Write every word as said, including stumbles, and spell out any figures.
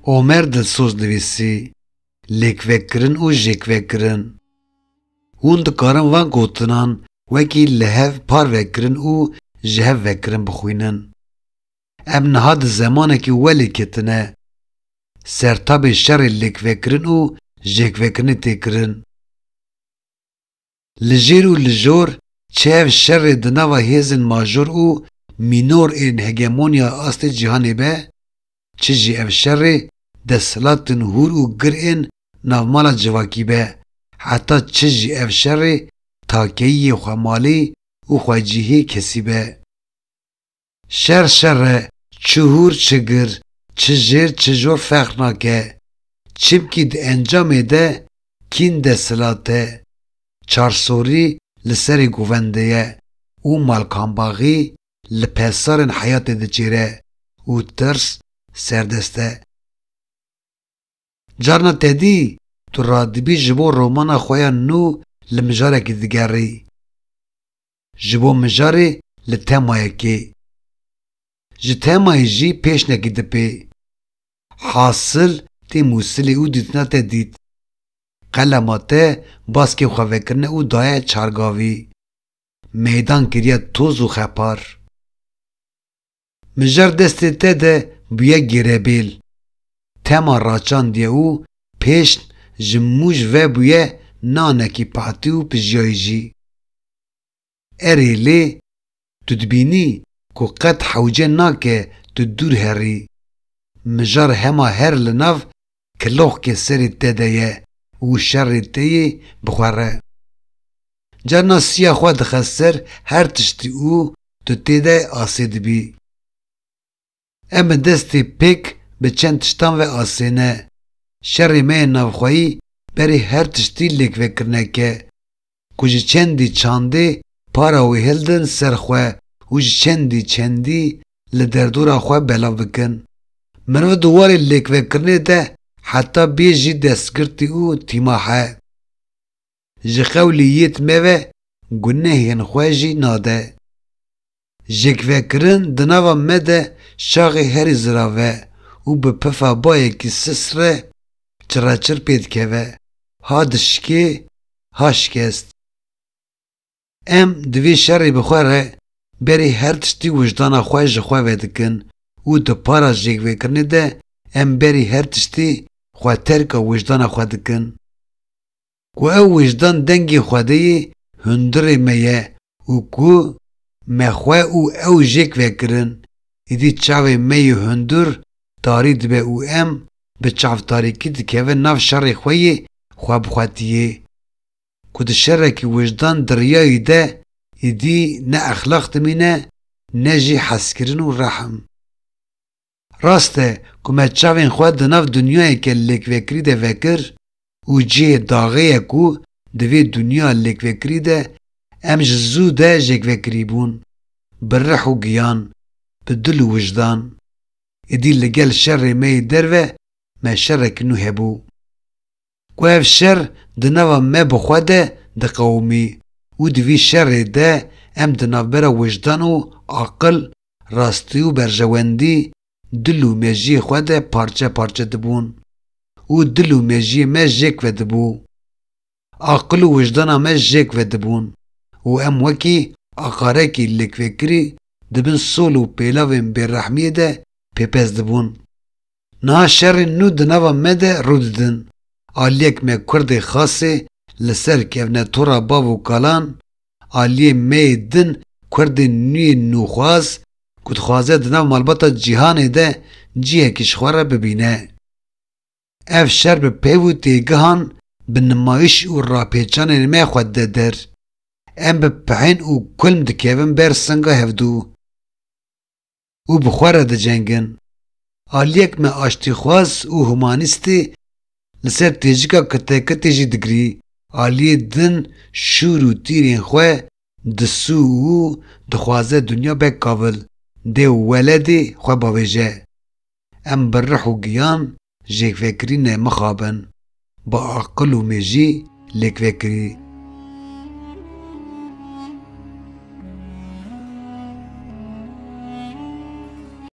Omer Dilsoz nivîsî, lêkvekirin û jêkvekirin. Hûn dikarin van gotinan wekî li hev parvekirin û ji hev vekirin bixwînin. Em niha di zemanekî welê ketine. Sertabê şerê lêkvekirin û jêkvekirinê tê kirin. Li jêr û li jor, çi ev şerê di nava hêzên major û mînor ên hegemonya astê cîhanê be, çi jî ev şerê desthilatên hûr û gir ên navmala civakî be, heta çi jî ev şerê takeyiyê xwemalî û xwecihê kesî be. Şer şer e, çi hûr çi gir, çi jêr çi jor ferq nake. Çimkî di encamê de kîn desthilat e. Çarsorî li serê govendê ye û malkambaxî li pesarên heyatê diçêre û tirs serdest e. Carna te dî, tu radibî ji bo romana xwe ya nû li mijarekî digerî. Ji bo mijarê li temayekê. Ji temayê jî pêşnekî dipê. Hasil tê mûsilê û dîtina te dît. Qelema te baskê xwe vekirine û daye çargavî. Meydan kiriye toz û xepar. Mijar destê te de bûye gêrebêl. Tema raçandiye û pêşn ji mûj ve bûye nanekî patî û pijiyayî jî. Erê lê, tu dibînî ku qet hewce nake tu dûr herî. Mijar hema her li nav kiloxkê serê te de ye û şerê te yê bi xwe re. Carna siya xwe dixe ser her tiştî û tu tê de asê dibî. Em bi destê pêk bi çend tiştan ve asê ne. Şerê me yê navxweyî berî her tiştî lêkvekirinek e. Ku ji çendî çandê para wê hildin ser xwe û ji çendî çendî li derdora xwe belav bikin. Mirov di warê lêkvekirinê de heta bê jî destgirtî û tîmah e. Ji qewlî yêt me ve gunehên xwe jî nade. Jêkvekirin di nava me de şaxê herî zirav e û bi pifa bayekî sisre çireçir pê dikeve, ha dişikê, ha şikest. Em di vê şerê bi xwe re berî her tiştî wijdana xwe ji xwe vedikin û di para jêkvekirinê de em berî her tiştî xwe terka wijdana xwe dikin. Ku ew wijdan dengê Xwedê yê hundirê me ye û ku me xwe û ew jêk vekirin, îdî çavê me yê hundir tarî dibe û em bi çavtarîkî dikevin nav şerê xwe yê xwebixwetiyê. Ku di şerekî wijdan diriyayî de îdî ne exlaq dimîne, ne jî hezkirin û rehm. Rast e ku me çavên xwe di nav dinyayeke lêkvekirî de vekir û cihê daxê ye ku di vê dinya lêkvekirî de em ji zû de jêkvekirî bûn, bi rih û giyan, bi dil û wijdan. Êdî li gel şerê me yê derve me şerek nû hebû. Ku ev şer di nava me bi xwe de diqewimî û di vî şerê de em di navbera wijdan û aqil, rastî û berjewendî, dil û mejiyê xwe de parçe parçe dibûn û dil û mejiyê me jêk vedibû. Aqil û wijdana me jêk vedibûn û em wekî aqarekî lêkvekirî di bin sol û pêlavên bêrehmiyê de pêpez dibûn. Niha şerên nû di nava me de rû didin. Aliyek me kurdê xasê li ser kevnetora bav û kalan, aliyê me yê din kurdên nû yê nûxwaz ku dixwaze di nav malbata cîhanê de cihekî ji xwe re bibîne. Ev şer bi peyv û têgihan, bi nimayîş û rapêçanên me xwe dide der. Em bi pehên û kulm dikevin ber singa hevdû û bi xwe re dicengin. Aliyek me aştîxwaz û humanîstê li ser têcika kitekitê jî digirî. Aliyê din şûr û tîrên xwe disû û dixwaze dinya be kavil, dê û weledê xwe bavêje. Em bi rih û giyan jêkvekirî ne mixabin, bi aqil û mêjî lêkvekirî.